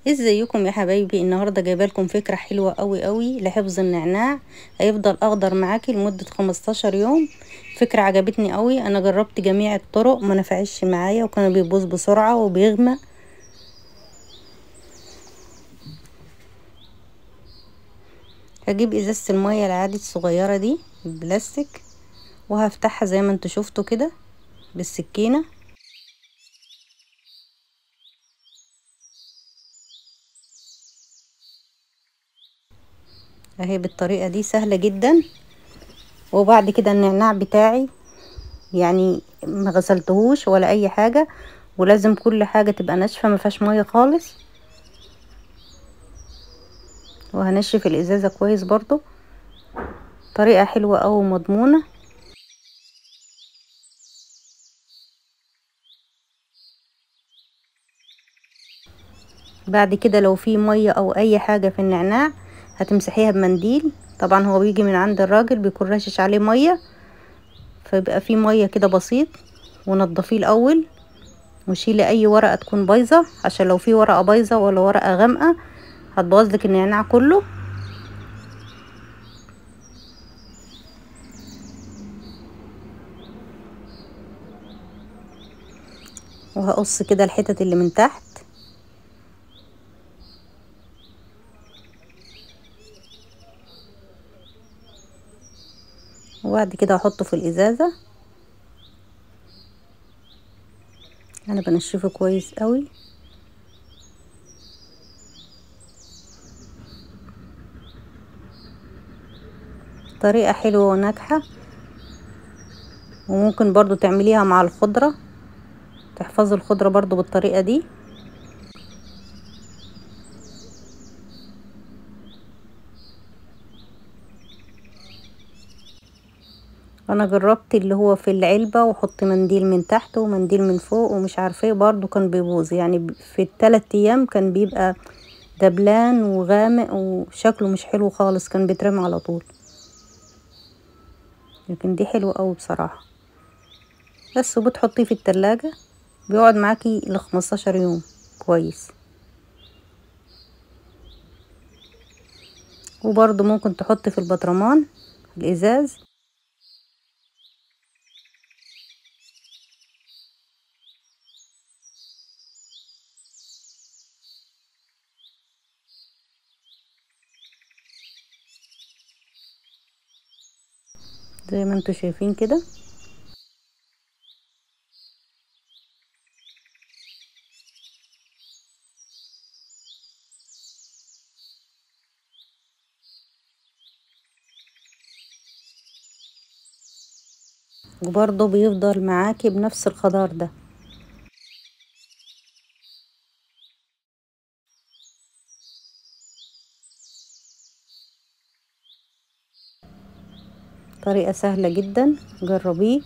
ازيكم يا حبايبي؟ النهارده جايبه لكم فكرة حلوة قوي قوي لحفظ النعناع، هيفضل اخضر معاكي لمدة 15 يوم. فكرة عجبتني قوي، انا جربت جميع الطرق ما نفعتش معايا، وكان بيبوظ بسرعة وبيغمق. هجيب ازازة المية العادي الصغيرة دي البلاستيك، وهفتحها زي ما انتوا شفتوا كده بالسكينة. اهي بالطريقة دي سهلة جدا. وبعد كده النعناع بتاعي يعني ما غسلتهوش ولا اي حاجة، ولازم كل حاجة تبقى ناشفة ما فيهاش مية خالص. وهنشف الازازه كويس برضو. طريقه حلوة او مضمونه. بعد كده لو في مية او اي حاجة في النعناع هتمسحيها بمنديل. طبعا هو بيجي من عند الراجل بيكون رشش عليه مية، فيبقى فيه مية كده بسيط. ونضفيه الاول، وشيلي اي ورقة تكون بايظة، عشان لو في ورقة بايظة ولا ورقة غامقه هتبوظ لك النعناع كله. وهقص كده الحتت اللي من تحت. وبعد كده احطه في الازازه. انا بنشفه كويس قوي. طريقه حلوة وناجحة، وممكن برضو تعمليها مع الخضرة، تحفظي الخضرة برضو بالطريقة دي. انا جربت اللي هو في العلبة وحط منديل من تحت ومنديل من فوق ومش عارفه ايه، برضو كان بيبوظ. يعني في ال3 ايام كان بيبقى دبلان وغامق وشكله مش حلو خالص، كان بيترمي على طول. لكن دي حلوة قوي بصراحة. بس وبتحطيه في التلاجة بيقعد معاكي ل 15 يوم كويس. وبرضو ممكن تحطي في البطرمان الازاز. زي ما انتوا شايفين كده. وبرضه بيفضل معاكي بنفس الخضار ده. طريقة سهلة جدا، جربيه.